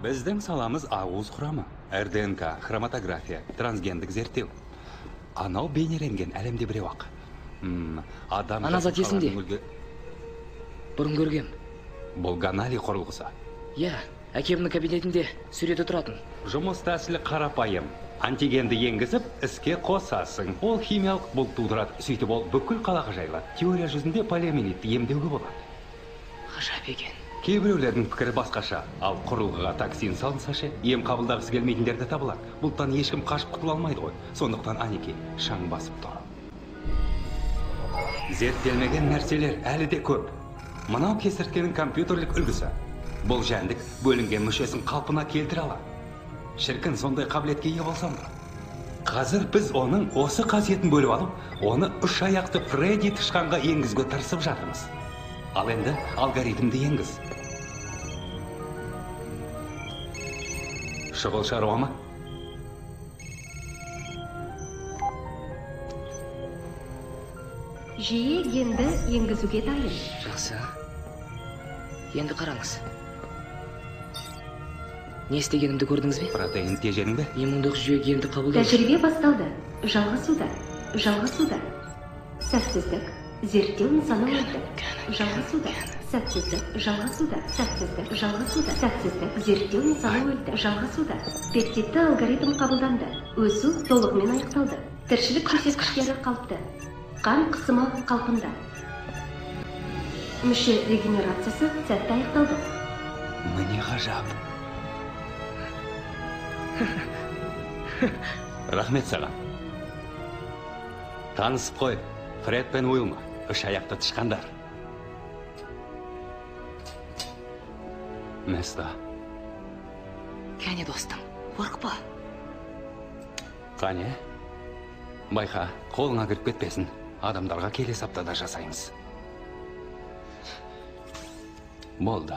Біздің саламыз ауыз құрамы, РДНК, хроматография, трансгендік зерттеу. Анау бейнеленген әлемде біреу ақ. Адам Ана зат есімде. Бұрын көргем. Бұл Ганали құрылғысы. Иә, әкемнің кабинетінде суреті тұратын. Жұмыс тәсілі қарапайым. Антигенді енгізіп, іске қосасың. Ол химиялық бұлт тудырады. Сөйтіп ол бүкіл қалаға жайылады. Теория жүзінде полиомиелитті емдеуге болады. Ғажап екен. Кейбіреулердің пікірі басқаша. Ал құрылғыға токсин салынса ше, ем қабылдағысы келмейтіндер де табылады. Бұлттан ешкім қашып құтыла алмайды ғой. Сондықтан Анеки шаң басып тұр. Зерттелмеген нәрселер әлі де көп. Мынау кесірткенің компьютерлік үлгісі. Бұл жәндік бөлінген мүшесін қалпына келтіре алады. Шіркін, сондай қабілетке ие болсам ба? Қазір біз оның осы қасиетін бөліп алып, оны үш аяқты Фредди тышқанға енгізуге тырысып жатырмыз. Ал енді алгоритмді енгіз. Шұғыл шаруа ма? Жүйе генді енгізуге дайын. Жақсы. Енді қараңыз. Не істегенімді көрдіңіз бе? Протеин тежедің бе? Иммундық жүйе генді қабылдау. Тәжірибе басталды. Жалғасуда. Жалғасуда. Сәтсіздік. Зерттеу нысаны өлді. Жалғасуда. Сәтсіздік. Жалғасуда. Сәтсіздік. Жалғасуда. Сәтсіздік. Зерттеу нысаны өлді. Жалғасуда. Пептидті алгоритм қабылданды. Өсу толығымен аяқталды. Тіршілік көрсеткіштері қалыпты. Қан қысымы қалпында. Мүше регенерациясы сәтті аяқталды. Міне ғажап. Рахмет саған. Танысып қой, Фред пен Уилма, үш аяқты тышқандар. Места. Кәне, достым, қорықпа. Қане, байқа, қолыңа кіріп кетпесін. Адамдарға келесі аптада жасаймыз. Болды.